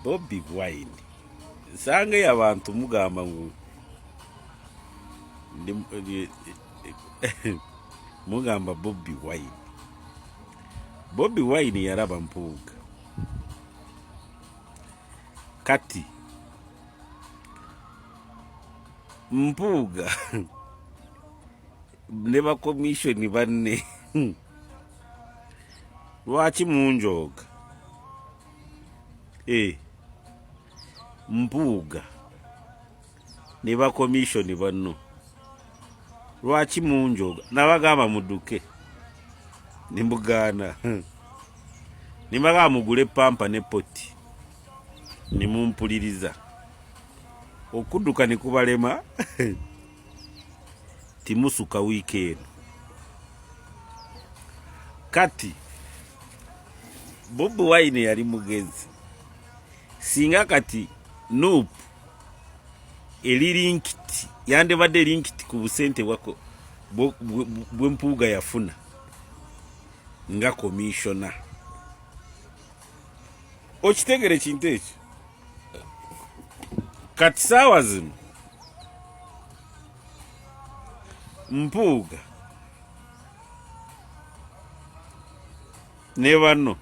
Bobi Wine nsangeyo abantu mugamba ngu mugamba Bobi Wine. Bobi Wine yaraba Mpuuga kati Mpuuga ne bakomishoni banne lwaki munjooga e Mpuuga ne bakomishoni banno lwaki munjooga nabagamba muduke nimugaana nimbagamba mugule pampa ne poti nimumpuliriza okudduka nikubalema timusuka wiiki eno kati Bobi Wine yali mugezi singa kati nup eri linkiti yandibadde linkiti ku busente bwempuuga yafuna nga komishona okitegere ekintu ekyo kati saawa zino mpuuga ne banno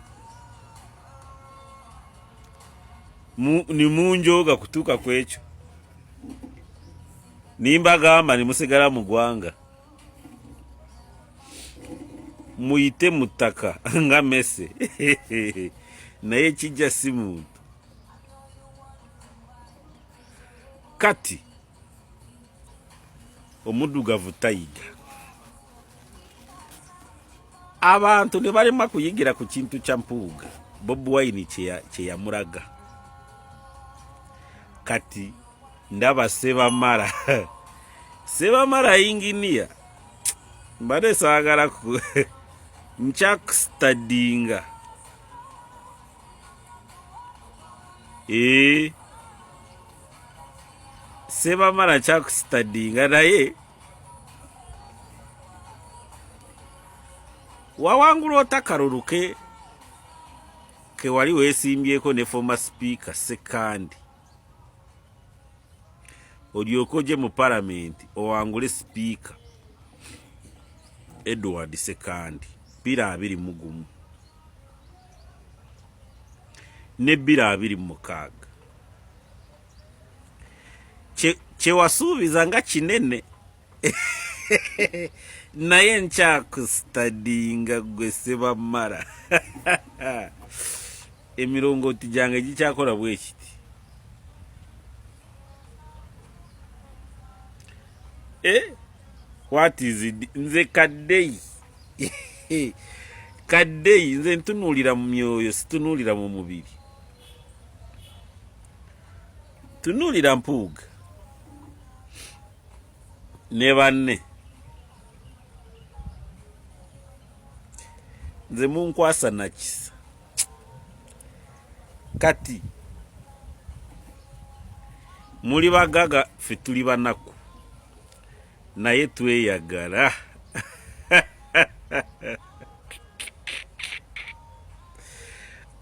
nimunjooga kutuuka ku ekyo nimbagamba nimusigala mu gwanga muyite mu ttaka nga mese naye kijja si muntu kati omuddugavu tayiga abantu ne balema kuyigira ku kintu kya Mpuuga Bobi Wine kye yamulaga kati ndaba Sebamala Sebamala yinginiya mbadde saagala ku nkyakusitadinga ee Sebamala nkyakusitadinga naye wawangula ota kalulu ke kewali weesimbyeko ne former speaker Sekandi olyoke oje mu palamenti owangule sipiika Edward Sekandi 2021 ne 2026 kyewasuubiza nga kinene naye nkyakusitadinga gwe sebamala emirongooti gyange gikyakola bwekiti eh? What is it? Nze kaddeyi kaddeyi nze ntunuulira mu myoyo situnuulira mu mubiri tunuulira Mpuuga ne banne nze munkwasa nakisa kati muli bagaga ffe tuli banaku naye tweyagala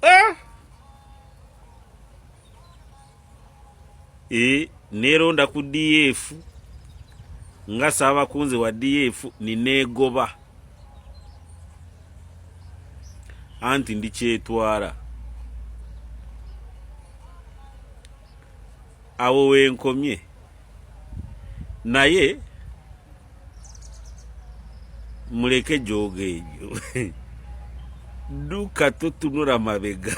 ah! E, neronda ku DF nga saabakunze wa DF nineegoba anti ndi kyetwala awo wenkomye naye muleke jooga ebyo duka totunula mabega.